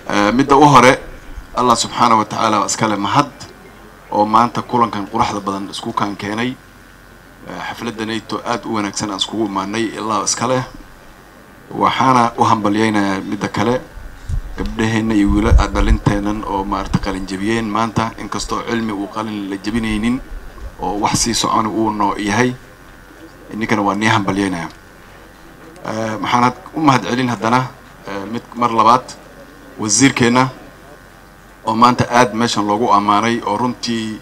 Midda u hore, Allah subxaana wa tacaala waa iskale mahad oo maanta kulankan quraxda badan isku kaan keenay, xafladda nato aada u wanaagsan aan iskugu imaanay, ilaa iskale. Waxaana u hambalyeynayaa midda kale gabdhaheenna iyo wiila dhalinteennan oo maarata qalin jebiyeen maanta, inkastoo cilmi uu qalin la jebinaynin oo wax sii socon uu noo yahay, ninkana waa nii hambalyeynaya. Waxaan u mahad celin haddana mid mar labaad wasiirkeenna oo maanta aada meeshan loogu ammaanay, oo runtii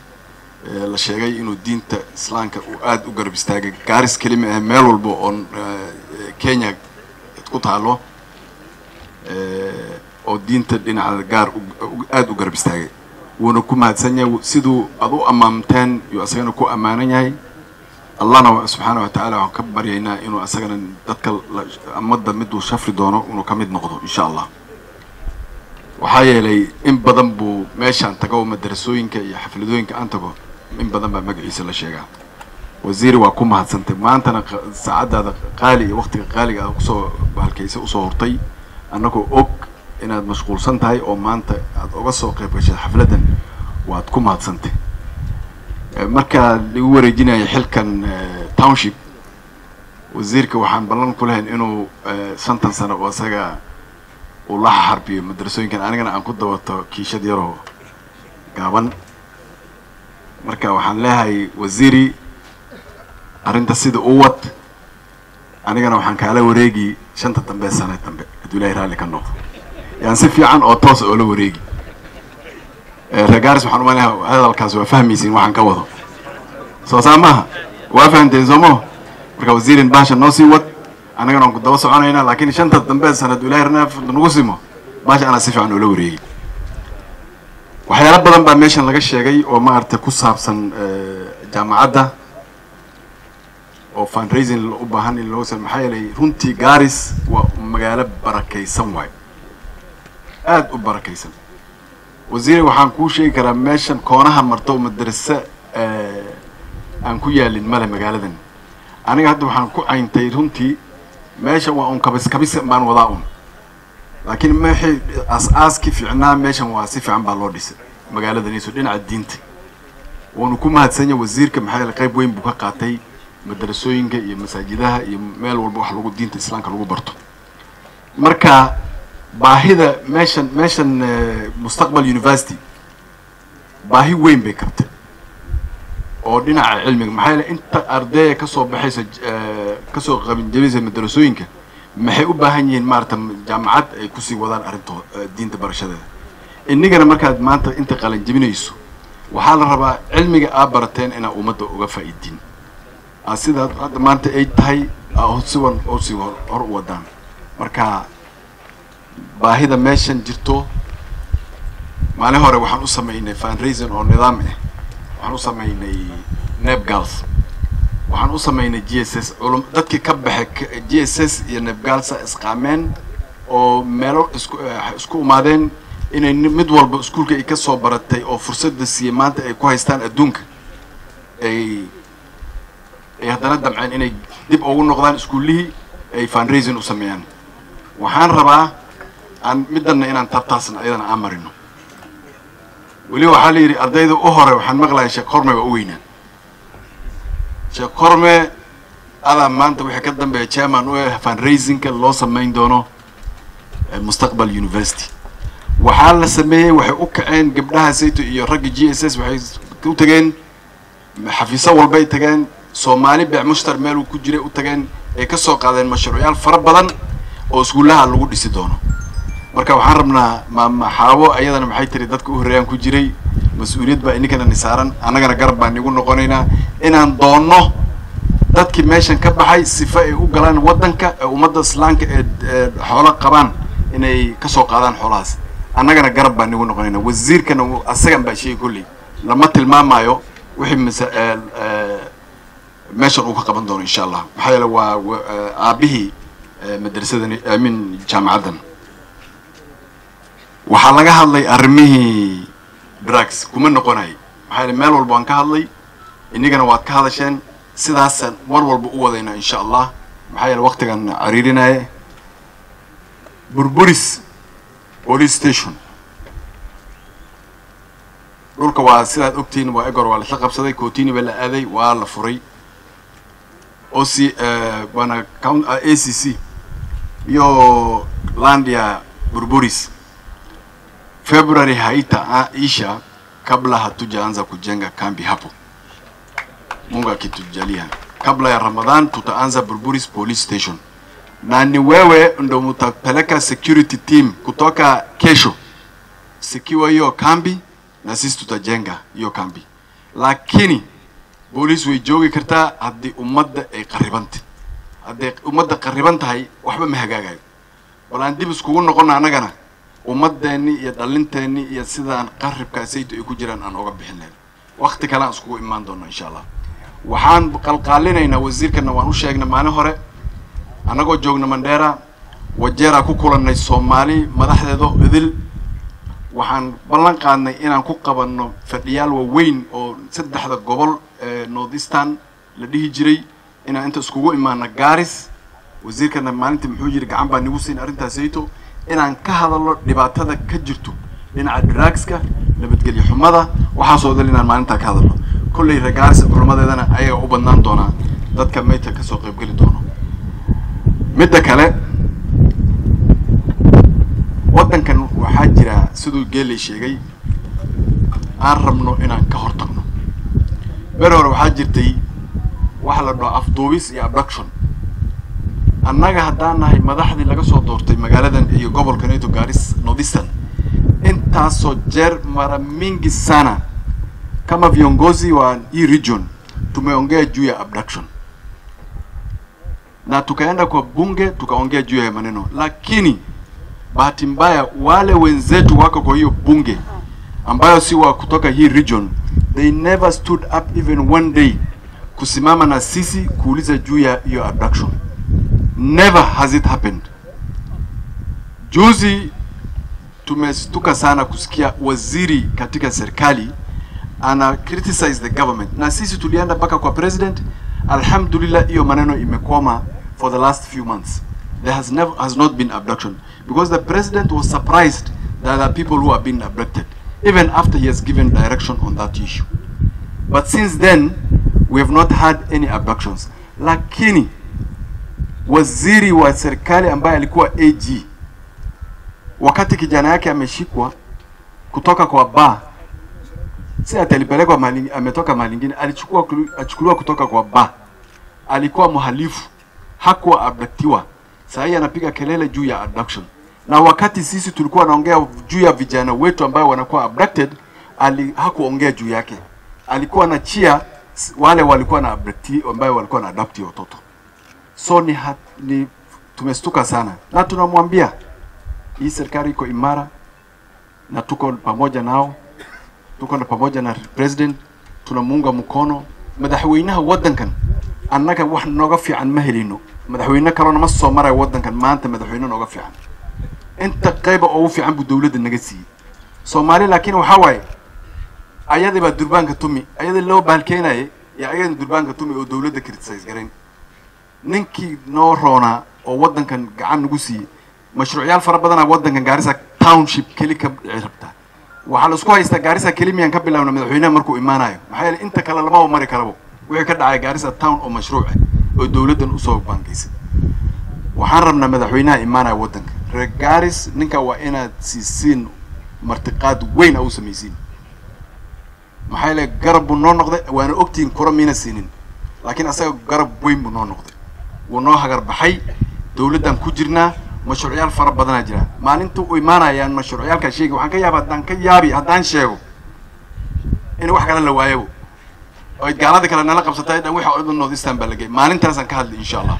la sheegay inuu diinta islaamka uu aada u garab istaagay. Gaaris kelima ah, meel walba oo Kenya ku taalo oo diinta dhinaca gaar aada u garab istaagay, wuuna ku mahadsan yahay. Siduu aad u ammaamteen yuu asagana ku ammaanan yahay. Allahna subxaana wa tacaala waxaan ka baryaynaa inuu asagana dadka ummadda miduu shafri doono inuu ka mid noqdo insha Allah. Waxaa yeelay in badan buu meeshaan tago, madrasooyinka iyo xafladooyinka aan tago, in badan baa magaciisa la sheegaa. Wasiir, waa ku mahadsantay maantana saacaddaada qaali iyo waqtiga qaaliga aad kusoo bahalkaysay usoo hurtay, annagoo og inaad mashquulsan tahay oo maanta aad uga soo qayb gashay xafladdan, waad ku mahadsantay. Markaa lagu wareejinaya xilkan township wasiirka, waxaan ballan ku lahayn inuu 5tan sano oo isaga uu la xarbiyo madrasooyinkan, anigana aan ku dabato kiishad yaroo gaaban. Marka waxaan leeyahay, wasiiri, arrinta sida u wad, anigana waxaan kaala wareegi 5ta dambe sane dambe hadduu Ilahay raalli ka noqdo, yaan si fiican oo toos oola wareegi. Reer Gaaris waxaan umaleyaa hadalkaas waa fahmaysiin waxaan ka wado, soo saa maaha? Waa fahamteen soomo? Marka wasiirin, baasha noo sii wad, annagana waan ku daba soconaynaa, laakiin 5ta dambe sana hadduu Ilahay nagu simo, baasha anaa si fiican oola wareegi. Waxyaalo badan baa meeshan laga sheegay oo maaragtay ku saabsan jaamacadda oo fundraising u baahan in loo maxaa yeelay runtii Garis waa magaalo barakaysan waay, aada u barakaysan. Wasiire, waxaan kuu sheegi karaa meeshan koonaha marto madrase aan ku yaalin male magaaladan. Aniga hadda waxaan ku cayntay runtii meeshan waa un kabis kabis baan wadaa un, laakiin maxay aas-aaskii fiicnaa meeshan waa si fiican baa loo dhisay magaaladaniiso dhinaca diinta. Wuuna ku mahadsanya wasiirka, maxaa yeelay qayb weyn buu ka qaatay madrasooyinka iyo masaajidaha iyo meel walba wax lagu diinta islaamka lagu barto. Marka baahida meeshan Mustaqbal University baahi weyn bay kabtay oo dhinaca cilmiga, maxaa yeelay inta ardaya kasoo baxaysa, kasoo qabinjabinaysa madrasooyinka, maxay u baahan yihiin maarata jaamacad ay kusii wadaan arrintooda diinta barashadeeda. Inigana markaad maanta inta qalanjabinayso, waxaa la rabaa cilmiga aa barateen inaa ummadda uga faa'iidin aa sidaa hadda maanta ay tahay siwan oo sii hor u wadaan. Marka baahida meeshan jirto, maalin hore waxaan u sameynay fundraising oo nidaam ah, waxaan u sameynay NEP Girls, waxaan u sameynay GSS culum. Dadkii ka baxay GSS iyo NEP Girlsa isqaameen oo meelo isku imaadeen inay mid walba iskuulka ay ka soo baratay oo fursadda siiyey maanta ay ku haystaan adduunka, ay haddana damceen inay dib ugu noqdaan iskuullihii ay fundraising u sameeyaan. Waxaan rabaa aan middanna inaan tabtaasna ayadana aan marino. Weli waxaa la yidhi ardayda u hore, waxaan maqlaya Sheekh Korme waa u weynaa. Sheekh Korme, adaa maanta wixii ka dambeeya chairman u ah fundraisingka loo samayn doono Mustaqbal University. Waxaa la sameeyey, waxay u kaceen gabdhaha sayto iyo ragga GSS, waxay u tageen xafiisyo walbay tageen, Soomaali beec mushtar meel uu ku jiray u tageen, ay ka soo qaadeen mashruucyaal fara badan oo iskuullaha lagu dhisi doono. Marka waxaan rabnaa maama Xaawo ayadana maxay tiri, dadka u horreeyaan ku jiray, mas-uuliyad baa ininkana ni saaran, annagana garab baan igu noqonaynaa inaan doonno dadkii meeshan ka baxay sifa ay u galaan waddanka ee ummadda islaamka ee xoolo qabaan inay kasoo qaadaan xoolahaas. Annagana garab baan igu noqonaynaa. Wasiirkana asagan baa sheegi, kolley lama tilmaamayo wixii mase meeshan uu ka qaban doono insha Allah, maxaa yeele waa aabihii madrasadani min jaamacaddan. Waxaa laga hadlay arrimihii drugs, kuma noqonay, maxaa yeele meel walba waan ka hadlay, inigana waad ka hadasheen. Sidaasaan mar walba u wadaynaa insha Allah, maxaa yeele waqtigan cariirinaya. Burburis Police station dhulka waa sidaad ogtihiin, waa egor, waa laisla qabsaday, kotini baa la aaday, waa la furay. OC bwana ACC iyo land ya Burburis February haitaisha kabla hatujaanza kujenga kambi hapo. Mungu akitujalia, kabla ya Ramadhan tutaanza Burburis Police Station, na ni wewe ndo mutapeleka security team kutoka kesho sikiwa hiyo kambi, na sisi tutajenga hiyo kambi. Lakini booliis way joogi kartaa haddii ummadda ay qarribantay. Hadday ummadda qarriban tahay, waxba ma hagaagayo. Bal aan dib iskugu noqono annagana ummadeenni iyo dhalinteenni iyo sidaan qarribkaasayto ay ku jiraan aan oga bixin lahayn. Waqti kale aan iskugu imaan doono, insha Allah. Waxaan qalqaalinaynaa wasiirkana, waan u sheegnay maalin hore annagoo joogna Mandheera, Wajeeraa ku kulannay Soomaali madaxdeeda idil. Waxaan ballan qaadnay inaan ku qabanno fadhiyaal waaweyn oo saddexda gobol ee North Eastern la dhihi jiray, inaan inta iskugu imaano Garis. Wasiirkana maalintii muxuu yidhi? Gacan baa nigu siin arrintaasayto inaan ka hadalno dhibaatada ka jirto dhinaca drugska, nabadgelyo xumada, waxaasoo dhan inaan maalintaa ka hadalno. Kolley reer Garis culamadeedana ayaga u badnaan doonaa dadka meydka kasoo qaybgeli doono. Midda kale, waddankan waxaa jira, siduu Geeley sheegay, aan rabno inaan ka hortagno. Ber hore waxaa jirtay waxa la dhaho afduubis iyo abduction. Annaga haddaan nahay madaxdii laga soo doortay magaaladan iyo gobolka nato Garis Northeastern, intaasoo jeer, mara mingi sana, kama viongozi wa hii region tumeongea juu ya abduction na tukaenda kwa bunge tukaongea juu ya maneno, lakini bahati mbaya wale wenzetu wako kwa hiyo bunge ambayo si wa kutoka hii region, they never stood up even one day kusimama na sisi kuuliza juu ya hiyo abduction. Never has it happened. Juzi tumestuka sana kusikia waziri katika serikali ana criticize the government, na sisi tulienda mpaka kwa president. Alhamdulillah, hiyo maneno imekwama for the last few months. There has never has not been abduction because the president was surprised that there are people who have been abducted even after he has given direction on that issue. But since then we have not had any abductions. Lakini waziri wa serikali ambaye alikuwa AG wakati kijana yake ameshikwa kutoka kwa bar, si ati alipelekwa mahali, ametoka mahali ingine, alichukua achukuliwa kutoka kwa bar, alikuwa mhalifu, hakuwa abductiwa. Sasa hii anapiga kelele juu ya abduction, na wakati sisi tulikuwa naongea juu ya vijana wetu ambao wanakuwa abducted, hakuongea juu yake. Alikuwa anachia wale walikuwa na abducti, ambao walikuwa na abduct watoto. So ni tumestuka sana na tunamwambia hii serikali iko imara na tuko pamoja nao, tuko na pamoja na president, tunamuunga mkono madaxweynaha waddankan. Annaga wax nooga fiican ma helino, madaxweyne kalena ma soo marayo waddankan maanta madaxweyne nooga fiican. Inta qayba ugu fiican buu dowladda naga siiyey Soomaali. Laakiin waxaa waaye ayadii baa durbaanka tumi, ayadii loo baalkeenayay iyo ayadii durbaanka tumi oo dowladda criticize garayn. Ninkii noo roonaa oo waddankan gacan nagu siiyey mashruucyaal fara badanaa waddankan Gaarisa township keli ka dhici rabtaa. Waxaa la isku haystaa Gaarisa keli miyaan ka bilaabna madaxweynaha markuu imaanayo, maxaa yeelay inta kale lamaba mari karabo wixii ka dhacay Gaarisa town oo mashruuc ah oo dowladdan usoo baangaysay. Waxaan rabnaa madaxweynaha imaanaya waddanka, reer Gaaris, ninka waa inaad siisiin martiqaad weyn a u samaysiin, maxaa yeelay garab buu noo noqday. Waana ogtihiin kura miina siinin, laakiin asaga garab weyn buu noo noqday, wuu noo hagar baxay. Dowladdan ku jirnaa, mashruucyaal fara badanaa jira. Maalinta u imaanayaan mashruucyaalkaa sheegi, waxaan ka yaaba haddaan ka yaabi haddaan sheego in wax kale la waayabo oy gaalada kale nala qabsatay dhan waxa o dhan North Eastern baa la geeyay. Maalintaasaan ka hadlay, insha Allah.